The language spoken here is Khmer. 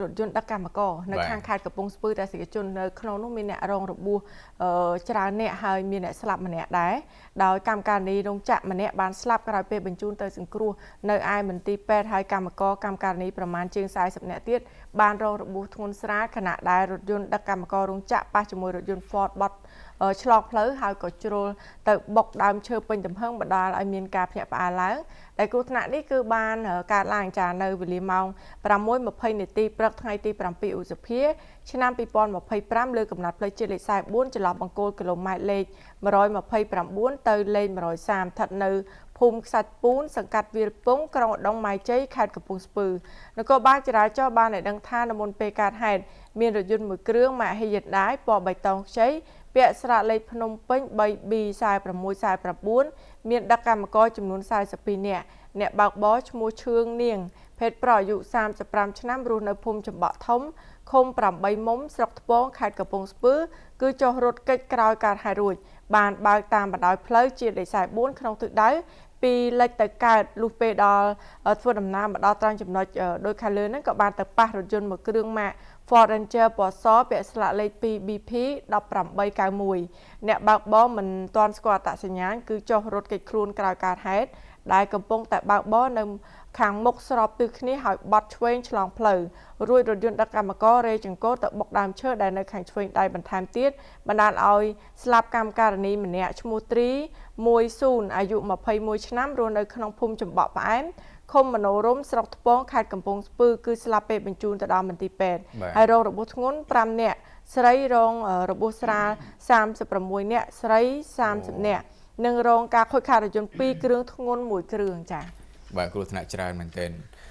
រថយន្តដឹកកម្មករនៅខាងខេត្តកំពង់ស្ពឺតែសេចជននៅក្នុងនោះមានអ្នករងរបួសច្រើនអ្នកហើយមានអ្នកស្លាប់ម្នាក់ដែរដោយកម្មការនីរោងចក្រម្នាក់បានស្លាប់ក្រោយពេលបញ្ជូនទៅសង្គ្រោះនៅឯមន្ទីរពេទ្យហើយកម្មករកម្មការនីប្រមាណជាង40នាក់ទៀតបានរងរបួសធ្ងន់ស្រាលខណៈដែលរថយន្តដឹកកម្មកររោងចក្រប៉ះជាមួយរថយន្ត Ford បត់ឆ្លងផ្លូវហើយក៏ជ្រុលទៅបុកដើមឈើពេញទំហឹងបណ្ដាលឲ្យមានការភ្ញាក់ផ្អើលឡើងដែលគ្រោះថ្នាក់នេះគឺបានកើតឡើងចានៅវេលាម៉ោង6:20នាទីព្រឹកថ្ងៃទី7ឧសភាឆ្នាំ2025លើកំណត់ផ្លូវជាតិលេខ44ចន្លោះបង្គោលគីឡូម៉ែត្រលេខ129ទៅលេខ130ស្ថិតនៅភូមិខ្សាច់ពូនសង្កាត់វាលពងក្រុងឧដុង្គម៉ៃជ័យខេត្តកំពង់ស្ពឺនគរបាលចរាចរណ៍បានឲ្យដឹងថានៅមុនពេលកើតហេតុមានរថយន្តមួយគ្រឿងម៉ាក Hyundai ពណ៌បៃតងខ្ចីពាក់ស្លាកលេខភ្នំពេញ 3B 4649មានដឹកកម្មករចំនួន42នាក់អ្នកបើកបរឈ្មោះឈឿងនាងភេទប្រុសអាយុ35ឆ្នាំរស់នៅភូមិចំបក់ធំឃុំ8មុំស្រុកថ្ពងខេត្តកំពង់ស្ពឺគឺចុះរត់គេចក្រោយការហែរួចបានបើកតាមបណ្ដោយផ្លូវជាតិលេខ44ក្នុងទិសដៅពីលិចទៅកើតលុះពេលដល់ធ្វើដំណើរមកដល់ត្រង់ចំណុចដោយខាងលើហ្នឹងក៏បានទៅប៉ះរថយន្តមួយគ្រឿងម៉ាក Ford Ranger ពណ៌សពាក់ស្លាកលេខ 2BP 1891អ្នកបើកបរមិនទាន់ស្គាល់អត្តសញ្ញាណគឺចុះរត់គេចខ្លួនក្រោយកើតហេតុដែលកំពុងតែបើកបរនៅខាងមុខស្របទិសគ្នាហើយបត់ឆ្វេងឆ្លងផ្លូវរួចរថយន្តដឹកកម្មកររេចង្កូតទៅបុកដើមឈើដែលនៅខាងឆ្វេងដៃបន្ថែមទៀតបណ្ដាលឲ្យស្លាប់កម្មការនីម្នាក់ឈ្មោះត្រី10អាយុ21ឆ្នាំរស់នៅក្នុងភូមិចំបក់ផ្អែមឃុំមនោរមស្រុកថ្ពងខេត្តកំពង់ស្ពឺគឺស្លាប់ពេលបញ្ជូនទៅដល់មន្ទីរពេទ្យហើយរងរបួសធ្ងន់5នាក់ស្រីរងរបួសស្រាល36នាក់ស្រី30នាក់និងរងការខូចខាតរថយន្ត2គ្រឿងធ្ងន់1គ្រឿងចា៎ បាទគ្រោះថ្នាក់ច្រើនមែនទែន។